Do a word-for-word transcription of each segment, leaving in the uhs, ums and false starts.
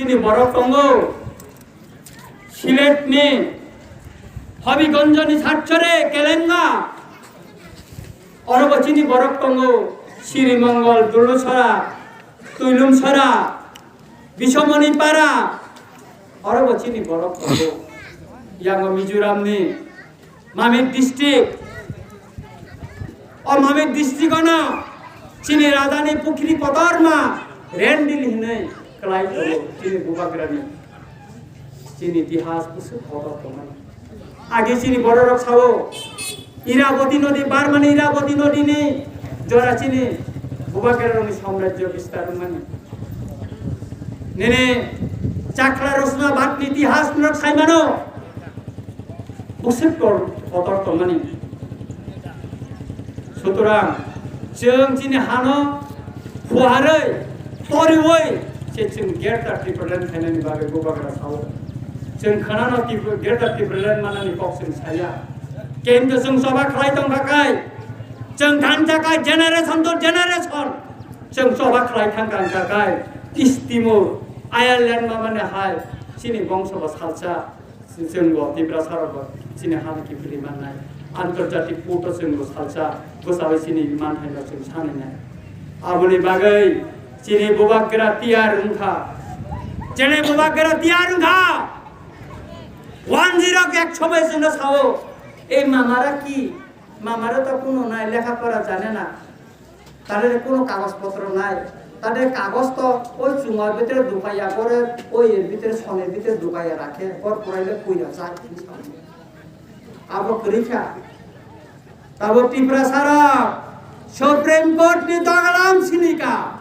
Chini borok tongo Siletni Habiganjni Satchare Kelenga. Orobo chini borok tongo Siri Mongol, Dulusora, Tuilumsora, Bisomoni Para. Orobo chini borok tongo. Yango Mizoramni Mamit district. O Mamit district ono chini rajani pukhri kotorma Rendil hinwi kwlai tongo chini bubagrani. Chini itihas bwswk kotor tongmani. Age chini bororok sao Iraboti nodi, Barmani Iraboti nodini jora chini bubagrarokni samrajyo bistar wngmani. Nini chakla rosna batni itihas norok saimano. Bwswk tor-, kotor tongmani. Sutorang, chwng chini hano phuarwi, toriwi, se chwng Greater Tipraland khainani bagwi bubagra sao. Chwng khwnano Tipra-, Greater Tipraland manani kok chwng saya. Kintu chwng choba khlai tongkha kai, chwng thansa kai, generation to generation, chwng choba khlai thangkha kai, East Timor, Ireland mamani hai, chini bongso bo salsa. Chwng bo Tiprasa rok bo chini hano kiphilwi mannai. Antarjatik court o chwng bo salsa bwchawi chini manthaino chwng sanai nai. Aboni bagwi chini bubagra tiyar wngkha. Chini bubagra tiyar wngkha. One zero ek sobai chwngno sao, "Ei mamara ki? Mamara to kuno nai, lekha pora jane na." Tare kuno kagoj potro nai. Tare kagoj to oi chungar bhitere dukaiya, pore oi er bhitere, sonir bhitere dukaiya rakhe, por puraile puira jai. Abo kwrwi kha. Tabo Tiprasa rok Supreme Court ni dogalam sinika.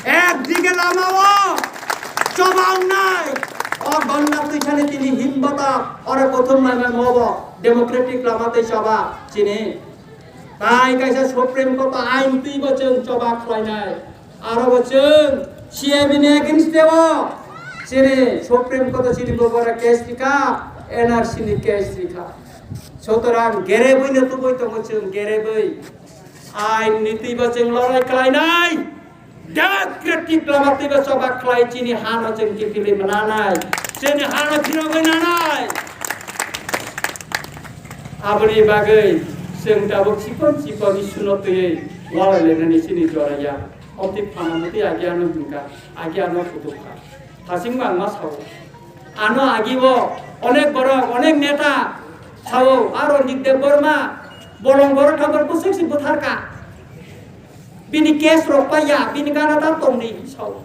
Ek dige lama o choba wngnai. O gonna twisani tini himbata oro kothom mai mai mobo democratic lama tei choba chini. Tai kaisa Supreme Court o ain twibo chwng choba khlainai. Aro bo chwng C A B ni against o chini Supreme Court o chini bo bora case rikha, N R C ni case rikha. Sutorang gerebwi no tubui tongo chwng, gerebwi. Ain ni twibo chwng lorai khlainai. Democratic lama twibo choba khlai chini hano chwng kiphilwi mananai, chini hano phirogwi nanai. Aboni bagwi chwng tabuk chikon chikon isuno twiwi walai lainani chini jora ya. Omtwi phana mutwi agi ano hwnkha, agi ano kutukha. Hasing bangma sao. Ano agi o onek borok, onek neta sao, aro Ranjit Debbarma, bolong borok thambar bwswk se bwtharka. Bini case rok paiya, bini gana ta tongdi sao.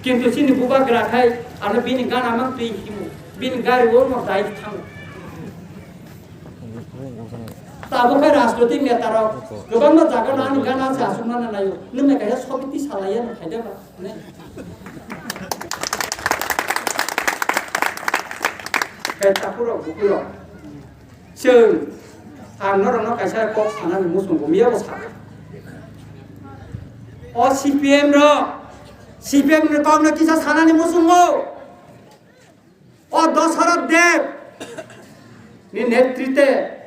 Kintu chini bubagra khai, ano bini gana mang twi himu, bini gari o no dai thango. Tabuk khai rajnoitik neta rok kwbangma jaga no ani gana se aswk mano naio. Nwng nai kaisa sobiti salaiya no khaida ba. Kai takhurok bukhurok. Chwng ang norokno kaisa kok sanani muchungo, miya bo sakha. O C P M rok, C P M ni kokno kisa sanani muchungo. O Dasarath Deb ni netrite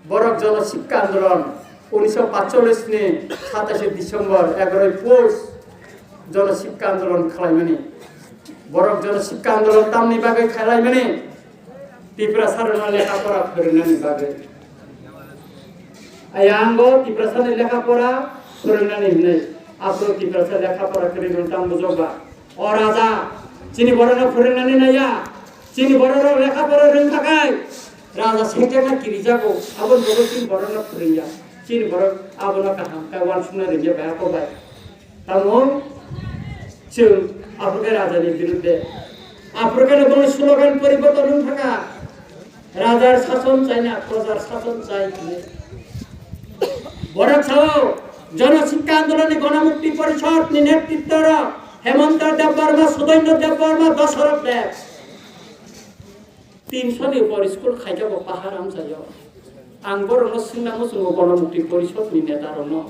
borok Jono Sikka Andolon unisho patchollis ni satais December, egaroi Pous Jono Sikka Andolon khlaimani. Borok Jono Sikka Andolon tamni bagwi khlaimani? Tiprasa rokno lekha pora phwrwngnani bagwi. Ayang bo Tiprasa ni lekha pora phwrwngnani hinwi. Aphuru Tiprasa lekha pora kwrwi rwng tang bujok ba. O raja, chini borokno phwrwngnani naiya, chini bororok lekha pora rwngkha khai, raja sekjakna kirijago, aboni bagwi chini borokno phwrwngya. Chini borok abono kaham khe uansukna rwngya bai, ako bai. Tamo chwng aphuru khe rajani birudde. Aphuru khe boni slogan poriborton wng thangkha. Rajar sason chai na, projar sason chai hinwi. Borok sao, Jono Sikka Andolon ni Gonomukti Porishod ni netritwo rok Hemanta Debbarma, Sudainyo Debbarma, Dasarath Deb. Tinso ni upor school khaikhe bo pahar amchaio. Ang borokno swngna muchungo Gonomukti Porishod ni neta rokno.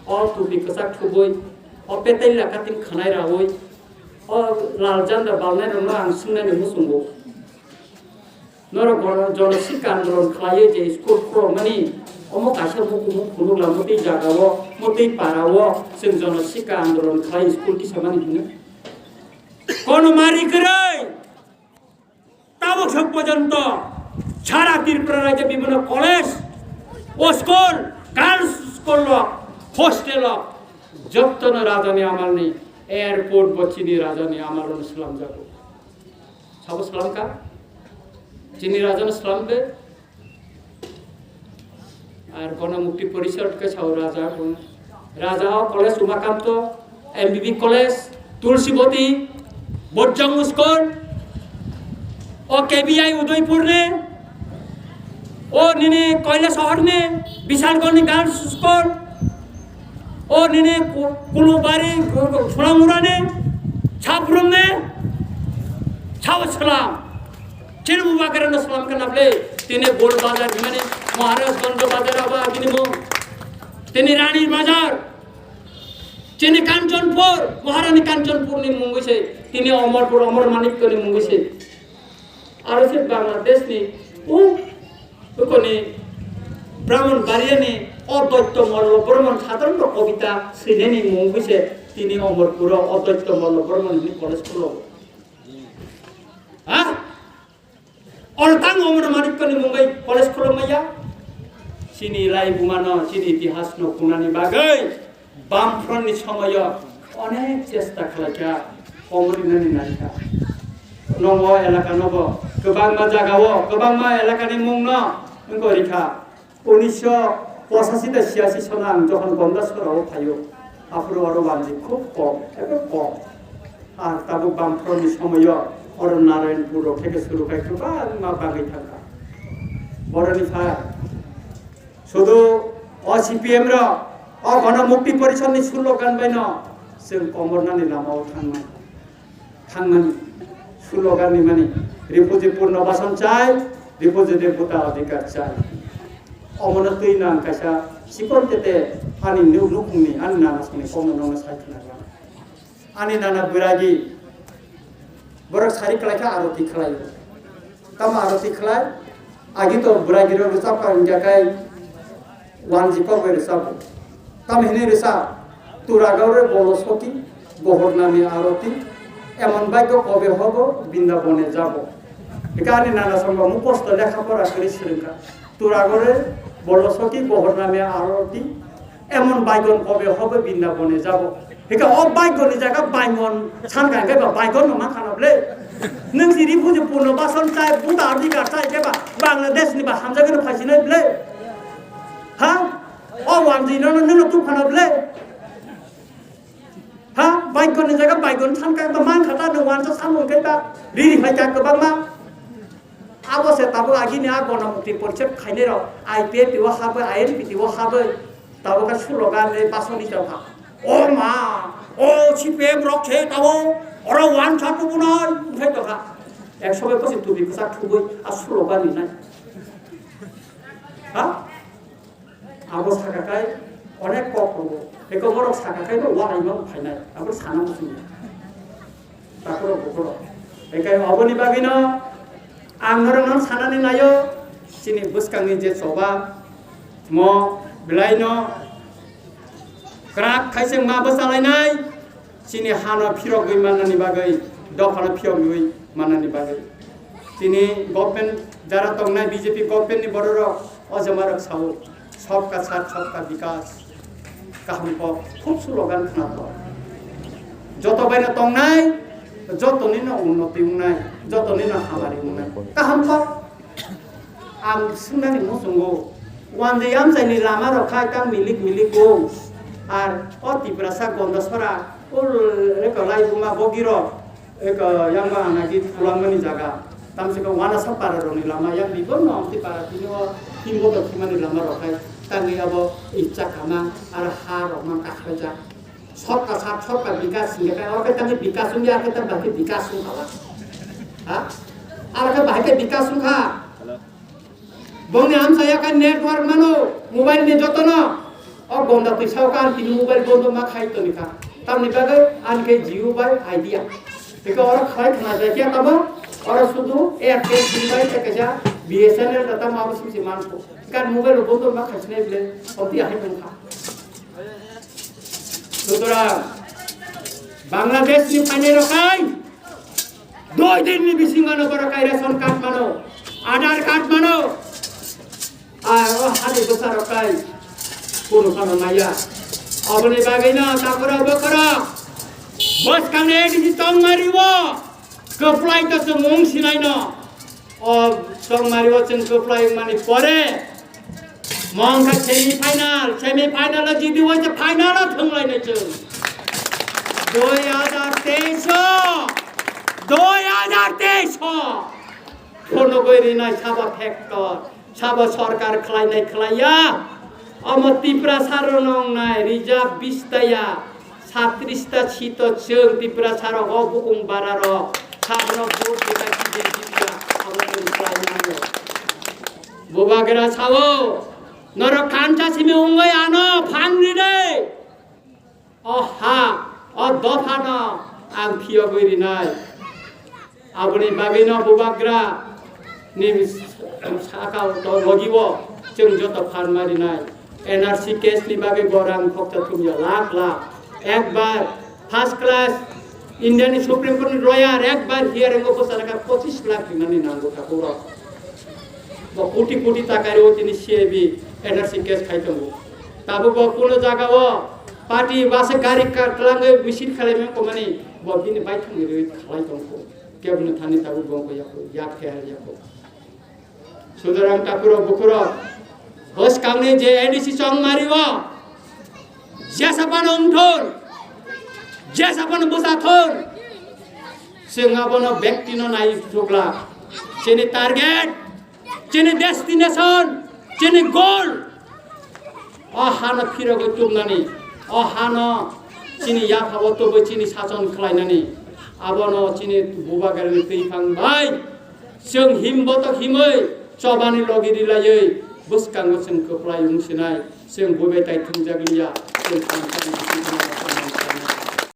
O tupi kwchak thubui, o petel laka tin khwnai raui, o lal janda balnai rokno ang swngnani muchungo. Norok bono Jono Sikka Andolon khlaiwi je school khulokmani, Omo kaisa muku muku phunuk lamo tei jaga o, mo tei para o, chwng jono sika andolon khlai school kisa mani hino. Kono mari kwrwi. Tabuk sok porjonto sara Tripura rajyo bibhinno college, o school, girls school rok, hostel rok, jottono rajani amalni airport bo chini rajani amalono swlamjago. Sabo swlamkha? Chini rajano swlamde? Ar Ganamukti Porishad khe sao raja, raja o college Umakanto, M B B college, Tulsiboti, Bojjang School, o K B I Udaipur ni, o nini Koilashahar ni, Bishalgarh ni Girls School, o nini Ku-, Kulubari, Ku-, Sonamura ni, Sabrum ni, sao swlam. Chini bubagra no swlam kana ble, tini Gol Bazar himani, Maharajganj Bazar abo agini mung, tini Rani Bazar, chini Kanchanpur, Maharani Kanchanpur ni mungwi se, tini Amarpur, Amar Manikya ni mungwi se. Aro se Bangladesh ni, u, ukoni Brahmanbaria ni Advaita Malla Barman sadharanto kobita swinani mungwi se, tini Amarpur o Advaita Malla Barman ni college khulo. Ha? Oro tang Amar Manikya ni mungwi college khulumaya. Chini laibuma no, chini itihas no kunani bagwi Bamfront ni somoyo onek chesta khlaikha, komornani naikha. Nongo elaka nobo kwbangma jaga o, kwbangma elaka ni mung no wngkha rikha. Unisho pochasi da chiyasi sono ang jokhon Gonda Sora o phaio, aphuru oro wanjwi khub kom, ebo kom. Ar tabuk Bamfront ni somoyo oro Narayanpur rok theke suru khai kwbangma bagwi thangkha. Boroni phai sudu o C P M rok, o Ganamukti Porishad ni slogan bai no chwng komornani lama o thangmani. Thangmani, slogan rimani, refugee purno basan chai, refugee de bhuta adhikar chai. Omono twi nang kaisa chikon tete ani nu-, nukhungni, ani nana songni kokno nongno sai khna rwna. Ani nana bwragi borok sari kwlai kha aroti khlai. Tamo aroti khlai, agi to bwragi rok rwchap kha wngya khai wanji kok bai rwchap. Tamo hinwi rwchap, turagore bolo soki, gohor nami aroti, emon bhagyo kobe hobo, Brindabone jabo. Hika ani nana songbo mu kosto lekha pora kwrwi swrwngkha. Turagore bolo soki, gohor nami aroti, emon bhagyo kobe hobo, Brindabone jabo. Hika o bhagyo ni jaga baingon sankha hingke ba baingon no mankha no ble. Nung si refugee purno basan chai, bhuta adhikar chai hingke ba Bangladesh ni ba hamjagwi no phaisinai ble. Ha? O wanjwi no, no, no, no, tubphano ble. Ha? Bhagyo ni jaga baingon sankha ba mankha ta no wansa samung khe ba riri phai kha kwbangma. Abo se tabuk agini a Ganamukti Porishad khainai rok I P F T o habwi, I N P T o habwi tabuk khe slogan le basoni tongkha. O ma, o C P M rok se tabuk oro wansa tubunai wngthai tongkha. Ek sobai bwswi tubi kwchak thubui a slogan rinai. Ha? Abo saka kai onek kok tongo. Eko borok saka kai no walai ma phainai. Abo sana muchung. Takhoro bukhoro. Eko aboni bagwi no ang norok no sanani naio. Chini bwskangni je choba mo belai no krak khaiseng ma bwchalainai. Chini hano phirogwi mannani bagwi, dophano phirogwi mannani bagwi. Chini government jara tongnai B J P government ni bororok o jamarok sao, "Sabka Saath, Sabka Vikas." Kaham kok, khub slogan khna kok. Joto baino tongnai, joto nino unnoti wngnai, joto nino hamari wngnai. Kaham kok. Ang swngnani muchungo, wanjwi amchaini lama rok khai tang milik milik o. Ar o Tiprasa Gondasora, o reko laibuma bogirok, eko yangma anagi thulangmani jaga. Tamsiko wanasa para rokni lama yang bibo no amtwi para tini o himbo to khimani lama rok khai tangwi abo icha kama ar ha rok man kakhajak. Sabka Saath, Sabka Vikas hingkhe khe, oro khe tamni Vikas wngya, khe tamni bagwi Vikas wngkha ba? Ha? Aro khe bahai khe Vikas wngkha. Bongni amchaya khe network mano, mobile ni jotono. O gonda twi sao khe ang tini mobile bondo ma khai toni kha. Tamni bagwi ani khe Jio bai Idea. Tei khe oro khlai khna jai khe tamo, oro sudu Airtel sim bai tei kaisa B S N L da tamo abo sim se manko. Kar mobile bo to ma khasinai ble, obdi ahai tong kha. Sutorang, Bangladesh ni phainai rok kai, doi din ni bisingo no borok kai ration card mano, Aadhaar card mano. Ah, o hadi bwsa rok kai, kunu phano maya. Oboni bagwi no takura bokora, bwskang ni A D C tongmari o, kwplai to chwng wng sinai no. O chongmari o chwng kwplai wngmani pore, mongkha semi final, semi final o jidi waisa final o thwnglainai chwng. Dui hajar teis o, dui hajar teis o phunugwi rinai sabo factor, sabo sorkar khlainai khlaiya. Omo Tiprasa rok nongnai reserve bish ta ya. Satris ta sito chwng Tiprasa rok o bukung bara rok sabono vote bwsai kije jitya abo chwng khlai nango. Bubagra sao, norok kancha simi wngwi ano phan rinai. O ha, o dophano ang phiyogwi rinai. Aboni bagwino Bubagra ni saka to logibo chwng joto phan marinai. N R C case ni bagwi bo rang khoksa thumya lakh lakh. Ekbar first class India ni Supreme Court ni lawyer ekbar hearing o bwsaraka pochis lakh rinani nango takhurok. Bo koti koti taka rio tini C I B N R C case khai tongo. Tabuk bo kuno jaga o party basa gari ka-, twlangwi misil khlai mani komani bo bini baithang ni rwi khlai tongkho. Keboni thani tabuk bongkho yakho, yak khe har yakho. Sudarang takhurok bukhurok, bwskangni je A D C chongmari o, jesa phano wngthun, jesa phano bwsa thun, chwng abono bektino nai thukla. Chini target, chini destination, chini goal. O hano phirogwi tubnani, o hano chini yaphabo tubui chini sachon khlainani, abono chini Bubagrani twiphang bai chwng himbotok himwi chobani logi rilaiwi bwskango chwng kwplai wng sinai, chwng buibai tai thwngjak liya, chwng samsani bisingtwi